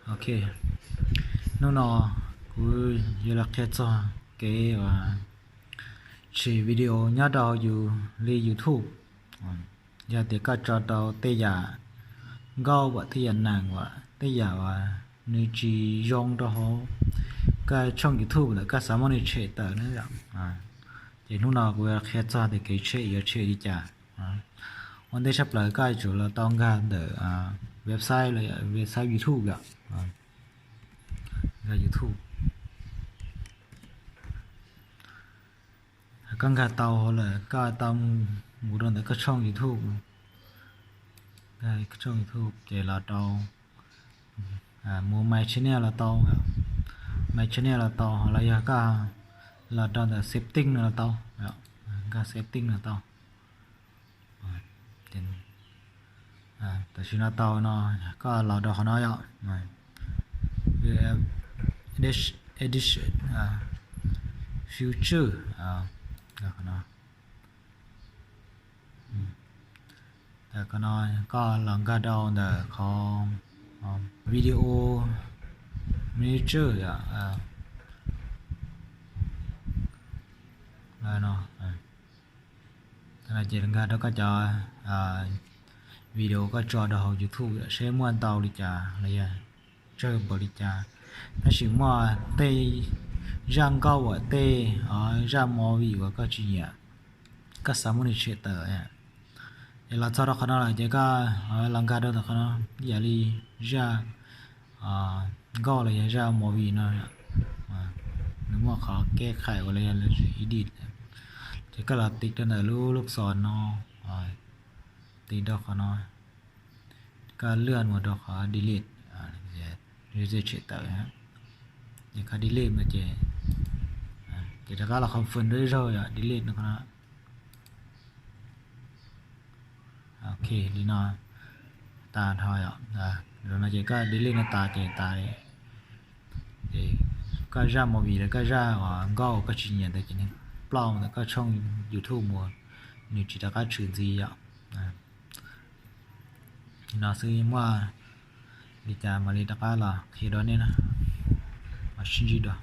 Ok, hnub no kuv yuav los qhia txog kev uas tshem video nyob rau yus li YouTube. Yog tias koj tso rau tej yam nkauj uas tej yam neeg uas tej yam uas nws tsis zoo rau hauv koj tshooj YouTube lawm koj xav muab nws tshem tawm na yom. Ces hnub no kuv yuav qhia txog tias kev tshem yuav tshem li cas. Ua ntej tshaj plaws koj yuav tsum los tau nkag ntawm website los yog website YouTube yom. Nkag YouTube. Koj nkag tau lawm koj tau mus rau ntawm koj tshooj YouTube. Nkag tshooj YouTube ces los rau mus My Channel los tau. My Channel los tau los yog koj los rau ntawm setting no los tau. Nkag setting no tau. Tam sim no tau no, koj los rau qhov no yom. Edit, edit, filter, qhov no. Qhov no koj los nkag rau ntawm qhov video manager yom. No, no ces nkag rau koj cov video koj tso rau hauv YouTube yom, seb muaj ntau li cas los yog tsawg npaum li cas. Tab sis muaj tej zaj nkauj uas tej zaj movie uas koj tsis nyiam, koj xav muab nws tshem tawm, es los txog rau qhov no lawm ces koj los nkag rau ntawm qhov no, ib yam li zaj nkauj los yog zaj movie no, nws muaj qhov kej khaim uas los yog edit. Ces koj los tiv rau ntawm lub lub xos no, tiv rau qhov no, koj lwaj mus rau qhov delete, tshem tawm. Ces koj delete no ces, ces rov qab los confirm dua ib zaug yom, delete no qhov no. Ok, li no tas dhau yom. Zaum no ces koj delete no tas ces tas li. Ces koj zaj movie los koj zaj uas nkauj koj tsis nyiam ntawd ces nws ploj mus ntawm koj tshooj YouTube mus, nws tsis rov qab tshwm ntxiv yom. Li no xwb, muaj li cas mam li rov qab los qhia rau nej na. Mam sib ntsib dua.